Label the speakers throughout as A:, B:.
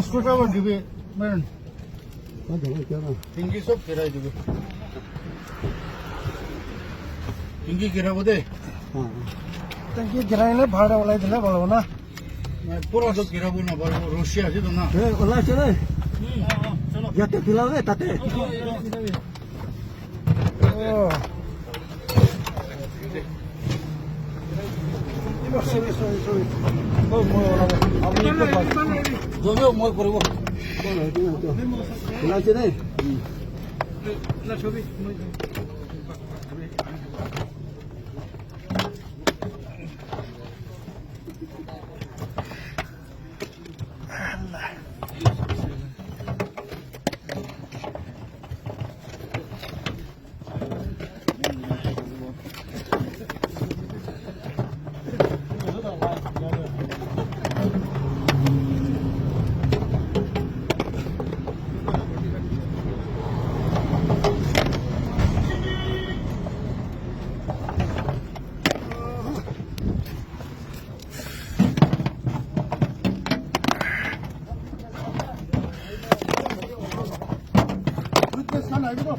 A: Screwdriver দিবি টিংকি চব ঘিৰাই দিবি টিংকি ঘিৰাব দেই
B: টেংকি ঘিৰাই ভাড়া ওলাই দিলে ভাল হ'ব না
A: পুৰাটো ঘিৰাব নাপাৰিব ৰছী আছে তো না
C: ওলাইছে দেই ইয়াতে ফিলাবে তাতে
A: যদিও মই কৰিব
C: ওলাইছে দেই
A: উইটনেছ খান আহিব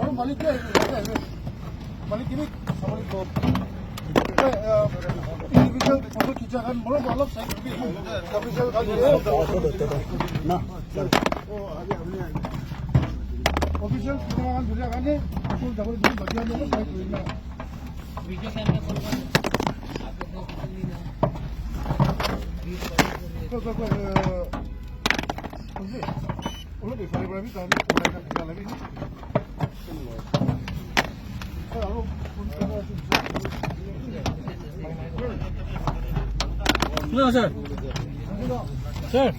A: আৰু মালিক আহিব মালিক কিবি ইণ্ডিভিজুৱেল ফটো খিচা খান অলপ অলপ চাই অফিচিয়েল
C: না
A: অফিচিয়েল কেমেৰা খান ধৰিয়াৰ কাৰণে ফুল যাব দিব বাকী অলপ চাই কৰিম না অলপ ইফালে পৰা তাৰ ওলাই নালাগে
B: No, sir. Sir.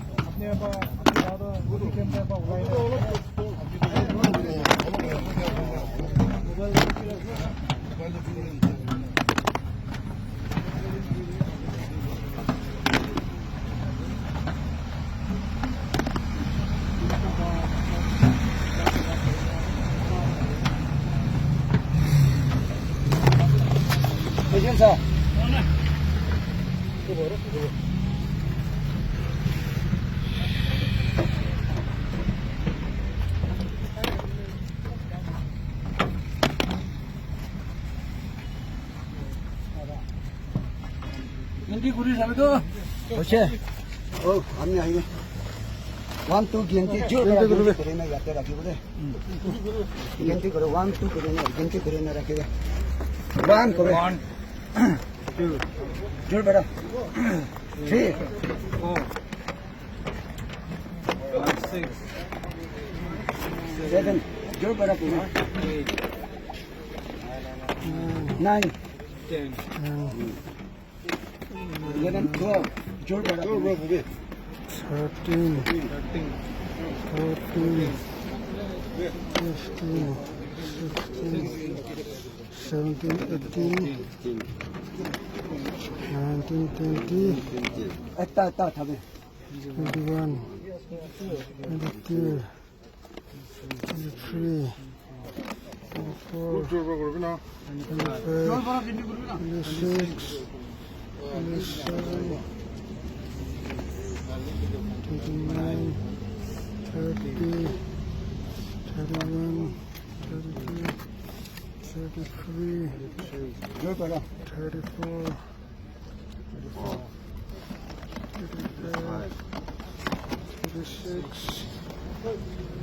C: sir
B: গিনতি কৰি যাবি তো
C: হৈছে ও আমি আহিব ওৱান টু গিনতি জোৰ কৰি না ইয়াতে ৰাখিব দেই গিনতি কৰে ওৱান টু কৰি না গিনতি কৰি না ৰাখিব ওৱান কৰে টু জোৰ বেটা three seven জোৰ বেটা কৰি nine 11 12 জোৰ বেটা
B: 13, 14, 15, 16, 17, 18, 19, 20,
C: এটা এটা থাবে
B: 21, 22, 23, 24, 25, 26, 27, 29, 30, 31, 32, 33,
C: জোৰ বেটা
B: 34, 35, 36,